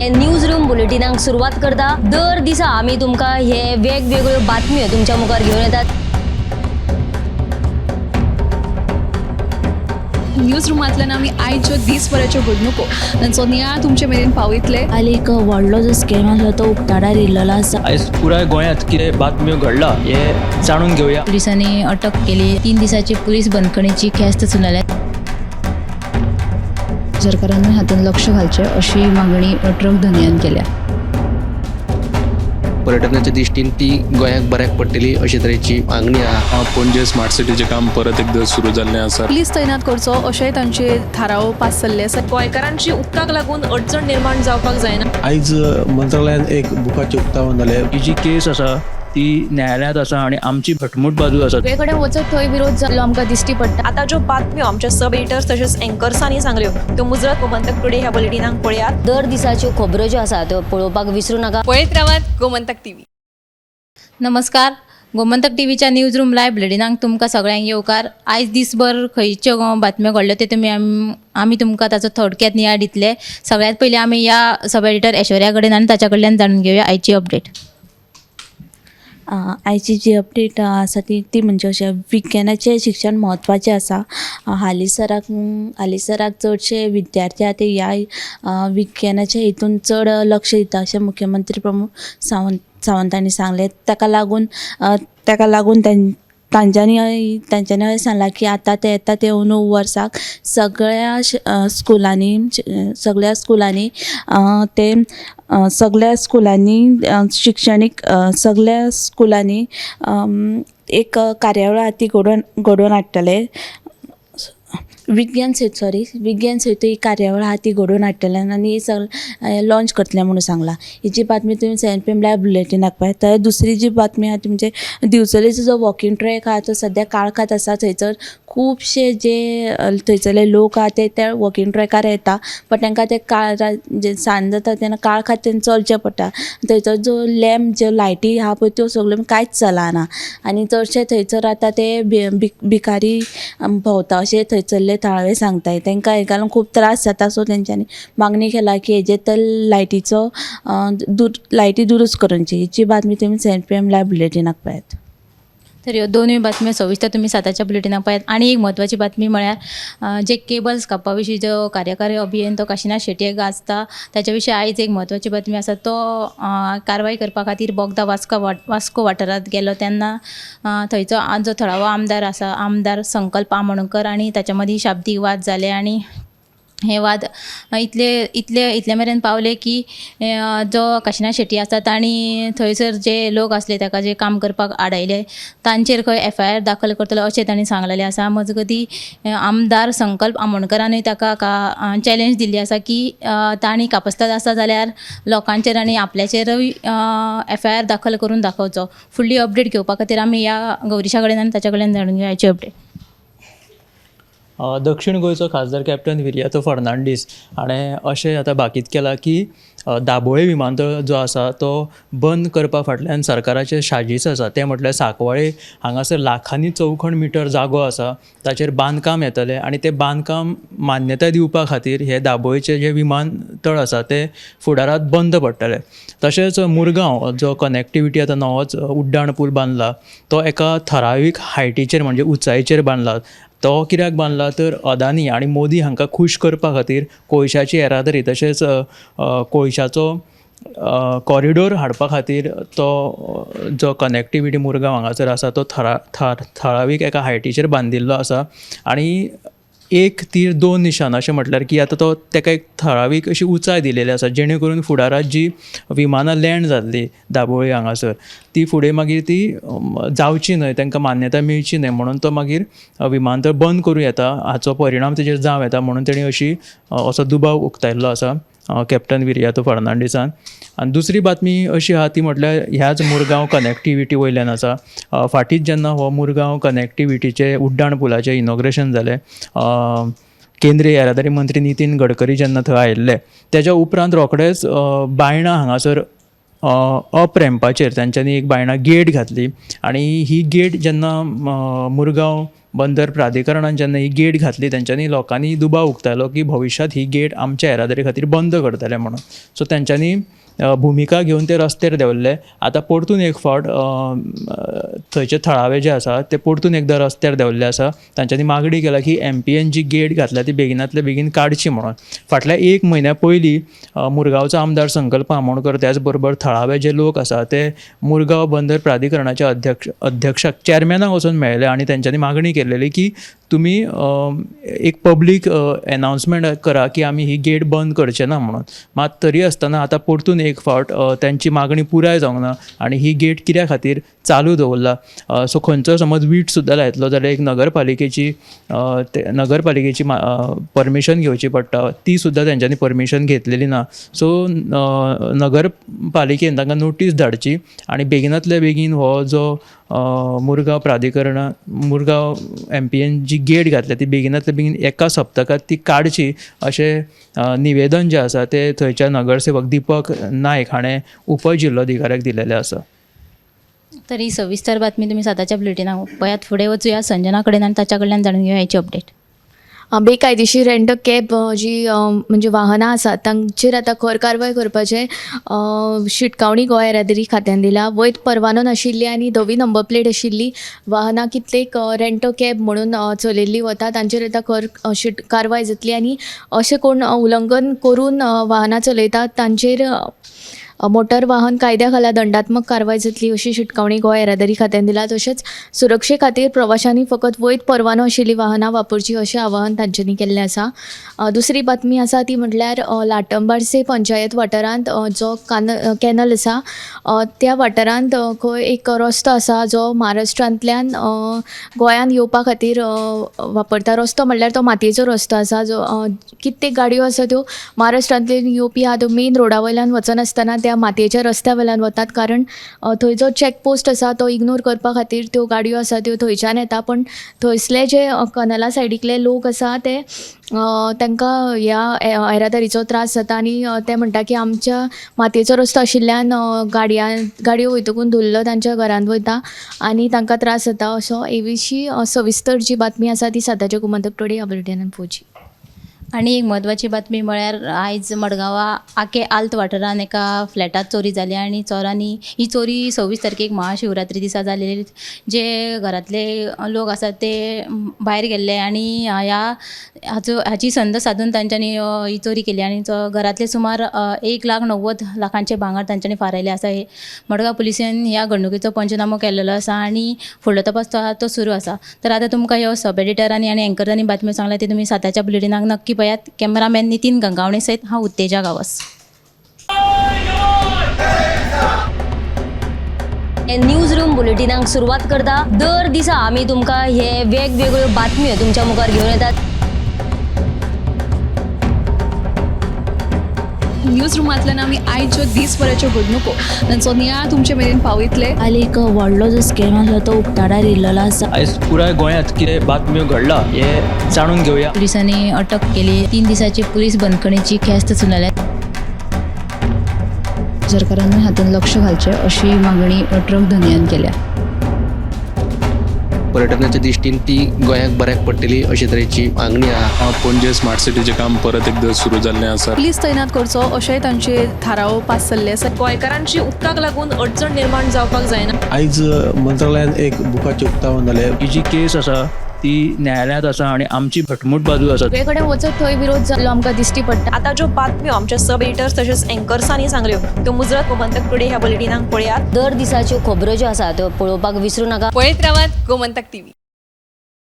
News room बुलेटिनाक सुरवात करता. दर दिसा आमी तुमकां हे वेगवेगळ्यो बातम्यो तुमच्या मुखार घेवन येतात. न्यूज रुमांतल्यान आमी आयच्यो दीसभराच्यो घडणुको तांचो नियाळ तुमचे मेरेन पावयतले. काल एक व्हडलो जो स्कॅम आसलो तो उक्ताडार येयल्लो आसा. आयज पुराय गोंयांत कितें बातम्यो घडला हें जाणून घेवया. पोलिसांनी अटक केली. 3 दिसाची पोलीस बंदखणीची ख्यास्त सुनावल्या. सरकारान हातूंत लक्ष घालचें अशी मागणी ट्रक धनयान केल्या. पर्यटनाच्या दृश्टीन ती गोंयाक बऱ्याक पडटली अशे तरेची मागणी आहा. पणजे स्मार्ट सिटीचें काम परत एकदां सुरू जाल्लें आसा. पुलीस तैनात करचो अशेंय तांचे थाराव पास जाल्ले आसा. गोंयकारांची उदकाक लागून अडचण निर्माण जावपाक जायना. आयज मंत्रालयान एक बुकाचें उक्तावण जालें. ही जी केस आसा ती न्यायालयांत आसा आनी आमची घटमूट बाजू आसा. सगळे कडेन वचत थंय विरोध जाल्लो आमकां दिश्टी पडटा. आतां ज्यो बातम्यो आमच्या सब एडिटर्स तशेंच एंकर्सांनी सांगल्यो त्यो मुजरत गोमंतक टुडे ह्या बुलेटिनाक पळयात. दर दिसाच्यो खबरो ज्यो आसा त्यो पळोवपाक विसरूं नाका. पळयत रावात गोमंतक टीव्ही. नमस्कार, गोमंतक टीव्हीच्या न्यूज रूम लायव्ह बुलेटिनाक तुमकां सगळ्यांक येवकार. आयज दीसभर खंयच्यो बातम्यो घडल्यो ते तुमी आमी तुमकां ताचो थोडक्यात नियाळ दितले. सगळ्यांत पयलीं आमी ह्या सब एडिटर ऐश्वर्या कडेन आनी ताच्या कडल्यान जाणून घेवया आयची अपडेट. आयची जी अपडेट आसा ती ती म्हणजे अशें विज्ञानाचें शिक्षण म्हत्वाचें आसा. हालींसराक हालींसराक चडशे विद्यार्थी आहा ते ह्या विज्ञानाच्या हितून चड लक्ष दिता अशें मुख्यमंत्री प्रमोद सावंत सावंत हांणी सांगलें. ताका लागून तांच्यांनी तांच्यांनी अशें सांगलां की आतां ते येता ते अंदू वर्साक सगळ्या स्कुलांनी सगळ्या स्कुलांनी ते सगळ्या स्कुलांनी शिक्षणीक सगळ्या स्कुलांनी एक कार्यावळ आहा ती घडोवन घडोवन हाडटले. विज्ञान सेतू, सॉरी, विज्ञान सेतू ही कार्यावळ आहा ती घडोवन हाडटले आनी सगळें लॉंच करतले म्हणून सांगलां. ही जी बातमी तुमी 7 PM live बुलेटिनाक पळयात. तर दुसरी जी बातमी आहा ती म्हणजे दिवचलेचो जो वॉकिंग ट्रॅक आहा तो सद्या काळखांत आसा. थंयसर खुबशे जे थंयसरले लोक आहा ते त्या वॉकिंग ट्रॅकार येता, बट तांकां ते काळ जे सांज जाता तेन्ना काळखांत तेंकां चलचें पडटा. थंयसर जो लॅम्प, ज्यो लायटी आहा पळय, त्यो सगल्यो कांयच चलना आनी चडशे थंयसर आतां ते भिकारी भोंवता अशें थंयसरले थळावे सांगताय. तांकां हेका लागून खूब त्रास जाता. सो तेंच्यांनी मागणी केला की हेजेर तर लायटीचो लायटी दुरुस्त करूनची. हिची बातमी तुमी 7 PM live बुलेटिनाक पळयात. तर ह्यो दोनूय बातम्यो सविस्तर तुमी 7च्या बुलेटिनाक पळयात. आनी एक म्हत्वाची बातमी म्हळ्यार जे केबल्स कापपा विशीं जो कार्यकारी अभियंतो काशिनाथ शेटये गाजता ताच्या विशीं आयज एक म्हत्वाची बातमी आसा. तो कारवाय करपा खातीर बोगदा वास्को वाठारांत गेलो तेन्ना थंयचो जो थळावो आमदार आसा, आमदार संकल्प आमोणकर, आनी ताच्या मदीं शाब्दीक वाद जाले आनी हे वाद इतले इतले इतले मेरेन पावले की जो काशिनाथ शेट्टी आसा तांणी थंयसर जे लोक आसले ताका जे काम करपाक आडायले तांचेर खंय एफआयआर दाखल करतलो अशें तांणी सांगलेलें आसा. मजगती आमदार संकल्प आमोणकरानूय ताका चॅलेंज दिल्ली आसा की तांणी कापस्ताद आसा जाल्यार लोकांचेर आनी आपल्याचेरूय एफआयआर दाखल करून दाखोवचो. फुडली अपडेट घेवपा खातीर आमी ह्या गौरीशा कडेन आनी ताच्या कडेन जाणून घेवया आयची अपडेट. दक्षिण गोंयचो खासदार कॅप्टन विरियातो फर्नांडीस हाणें अशें आतां भाकीत केलां की दाबोळे विमानतळ जो आसा तो बंद करपा फाटल्यान सरकाराचें शाजीस आसा. तें म्हटल्यार सांकवाळे हांगासर लाखांनी चौखण मिटर जागो आसा, ताचेर बांदकाम येतलें आनी तें बांदकाम मान्यताय दिवपा खातीर हे दाबोळेचें जें विमानतळ आसा तें फुडारांत बंद पडटलें. तशेंच मुरगांव जो कनेक्टिविटी आतां नवोच उड्डाण पूल बांदला तो एका थरावीक हायटीचेर म्हणजे उंचायेचेर बांदला. तो कित्याक बांदला तर अदानी आनी मोदी हांकां खूश करपा खातीर कोळशाची येरादारी तशेंच कोळशाचो कॉरिडोर हाडपा खातीर तो जो कनेक्टिविटी मुरगांव हांगासर आसा तो थळावीक एका हायटीचेर बांदिल्लो आसा. आनी एक तीर दोन निशान अशें म्हटल्यार की आतां तो ताका एक थळावीक अशी उंचाय दिलेली आसा जेणे करून फुडाराक जी विमानां लँड जातली दाबोळी हांगासर ती फुडें मागीर ती जावची न्हय, तांकां मान्यताय मेळची न्हय म्हणून तो मागीर विमानतळ बंद करूं येता, हाचो परिणाम तेजेर जावं येता म्हणून तेणी अशी असो दुबाव उक्तायल्लो आसा कॅप्टन विरियातो फर्नांडीसान. आनी दुसरी बातमी अशी आहा ती म्हटल्यार ह्याच मुरगांव कनेक्टिविटी वयल्यान आसा. फाटींच जेन्ना हो मुरगांव कनेक्टिविटीचें उड्डाण पुलाचें इनॉग्रेशन जालें, केंद्रीय येरादारी मंत्री नितीन गडकरी जेन्ना थंय आयिल्ले तेज्या उपरांत रोखडेच बायणा हांगासर अप रॅम्पाचेर तांच्यांनी एक बायणा गेट घातली आनी ही गेट जेन्ना मुरगांव बंदर प्राधिकरणान जेन्ना ही गेट घातली तेंच्यांनी लोकांनी दुबाव उक्तायलो की भविश्यांत ही गेट आमच्या येरादारी खातीर बंद करतले म्हणून. सो तेंच्यांनी भुमिका घेवन ते रस्त्यार देंवल्ले. आतां परतून एक फावट थंयचे थळावे जे आसा ते परतून एकदां रस्त्यार देंवल्ले आसा. तांच्यांनी मागणी केल्या की MPN जी गेट घातल्या ती बेगिनातले बेगीन काडची म्हणून. फाटल्या एक म्हयन्या पयलीं मुरगांवचो आमदार संकल्प आमोणकर त्याच बरोबर थळावे जे लोक आसा ते मुरगांव बंदर प्राधिकरणाच्या अध्यक्षाक चॅरमॅनाक वचून मेळ्ळे आनी तेंच्यांनी मागणी केल्लेली की तुमी एक पब्लीक एनावन्समेंट करा की आमी ही गेट बंद करचे ना म्हणून. मात तरी आसतना आतां परतून एक फावट तेंची मागणी पुराय जावंक ना आनी ही गेट कित्या खातीर चालू दवरला. सो खंयचो समज वीट सुद्दां लायतलो जाल्यार एक नगरपालिकेची नगरपालिकेची परमिशन घेवची पडटा, ती सुद्दां तेंच्यांनी परमिशन घेतलेली ना. सो नगरपालिकेन तांकां नोटीस धाडची आनी बेगिनातल्या बेगीन हो जो मुरगांव प्राधिकरण मुरगांव MPN जी गेट घातल्या ती बेगिनातल्या बेगीन एका सप्तकांत ती काडची अशें निवेदन जें आसा तें थंयच्या नगरसेवक दीपक नायक हाणें उपजिल्लोधिकाऱ्याक दिलेलें आसा. तर ही सविस्तर बातमी तुमी 7च्या बुलेटिनाक पळयात. फुडें वचूया संजना कडेन आनी ताच्या कडल्यान जाणून घेवया हेची अपडेट. बेकायदेशीर रेंट कॅब जी म्हणजे वाहनां आसात तांचेर आतां खर कारवाय करपाचें शिटकावणी गोंय येरादारी खात्यान दिला. वैध परवानो नाशिल्ली आनी धवी नंबर प्लेट आशिल्ली वाहनां कितलेक रेंट कॅब म्हणून चलयल्ली वता तांचेर आतां खर कारवाय जातली आनी अशें कोण उल्लंघन करून वाहनां चलयतात तांचेर मोटर वाहन कायद्या खाला दंडात्मक कारवाय जातली अशी शिटकावणी गोंय येरादारी खात्यान दिला. तशेंच सुरक्षे खातीर प्रवाशांनी फकत वैध परवानो आशिल्ली वाहनां वापरची अशें आवाहन तांच्यांनी केल्लें आसा. दुसरी बातमी आसा ती म्हटल्यार लाटंबार्से पंचायत वाठारांत जो कॅनल आसा त्या वाठारांत खंय एक रस्तो आसा जो महाराष्ट्रांतल्यान गोंयांत येवपा खातीर वापरता. रस्तो म्हणल्यार तो मातयेचो रस्तो आसा जो कित्येक गाडयो आसा त्यो महाराष्ट्रांतल्यान येवपी आहा त्यो मेन रोडा वयल्यान वचनासतना त्या मातयेच्या रस्त्या वयल्यान वतात, कारण थंय जो चॅकपोस्ट आसा तो इग्नोर करपा खातीर त्यो गाडयो आसा त्यो थंयच्यान येता. पण थंयसले जे कनला सायडीकले लोक आसा ते तांकां ह्या येरादारीचो त्रास जाता आनी ते म्हणटा की आमच्या मातयेचो रस्तो आशिल्ल्यान गाडयो वयतकून धुल्ल तांच्या घरांत वयता आनी तांकां त्रास जाता. असो हे विशीं सविस्तर जी बातमी आसा ती 7च्या गोमंतक टुडे ह्या बुलेटिनान पळोवची. आनी एक म्हत्वाची बातमी म्हळ्यार आयज मडगांवा आके आल्त वाठारांत एका फ्लॅटांत चोरी जाली आनी चोरांनी ही चोरी 26 तारखेक महाशिवरात्री दिसा जालेली. जे घरांतले लोक आसात ते भायर गेल्ले आनी ह्या हाची संद सादून तांच्यांनी ही चोरी केली आनी घरांतले सुमार 1,90,00,000 भांगर तांच्यांनी फारायलें आसा. हे मडगांव पुलिसेन ह्या घडणुकेचो पंचनामो केल्लो आसा आनी फुडलो तपास तो सुरू आसा. तर आतां तुमकां ह्यो सब एडिटरांनी आनी एंकरांनी बातम्यो सांगल्या ते तुमी 7च्या बुलेटिनाक नक्की पळयात. कॅमेरामॅन नितीन गंगावणे सयत हांव उत्तेजा गांवस. न्यूज रूम बुलेटिनाक सुरवात करता. दर दिसा आमी तुमकां हे वेगवेगळ्यो बातम्यो तुमच्या मुखार घेवन येतात. न्यूज रुमांतल्यान आमी आयच्यो दीसभराच्यो घडणुको तांचो नियाळ तुमचे मेरेन पावयतले. आनी एक व्हडलो जो स्कॅम आसलो तो उक्ताडार येयल्लो आसा. आयज पुराय गोंयांत कितें बातम्यो घडला हें जाणून घेवया. पुलिसांनी अटक केली. 3 दिसाची पुलीस बंदखणीची ख्यास्त सुनायल्या. सरकारान हातूंत लक्ष घालचें अशी मागणी ट्रक धनयान केल्या. पर्यटनाच्या दृश्टीन ती गोंयाक बऱ्याक पडटली अशे तरेची मागणी आहा. पणजे स्मार्ट सिटीचें काम परत एकदां सुरू जाल्लें आसा. पुलीस तैनात करचो अशेंय तांचे थाराव पास जाल्ले आसा. गोंयकारांची उदकाक लागून अडचण निर्माण जावपाक जायना. आयज मंत्रालयान एक बुकाचें उक्तावण जालें. ही जी केस आसा ती न्यायालयांत आसा आनी आमची घटमूट बाजू आसा. सगळे कडेन वचत थंय विरोध जाल्लो आमकां दिश्टी पडटा. आतां ज्यो बातम्यो आमच्या सब एडिटर्स तशेंच एंकर्सांनी सांगल्यो त्यो मुजरत गोमंतक टुडे ह्या बुलेटिनाक पळयात. दर दिसाच्यो खबरो ज्यो आसा त्यो पळोवपाक विसरूं नाका. पळयत रावात गोमंतक टीव्ही.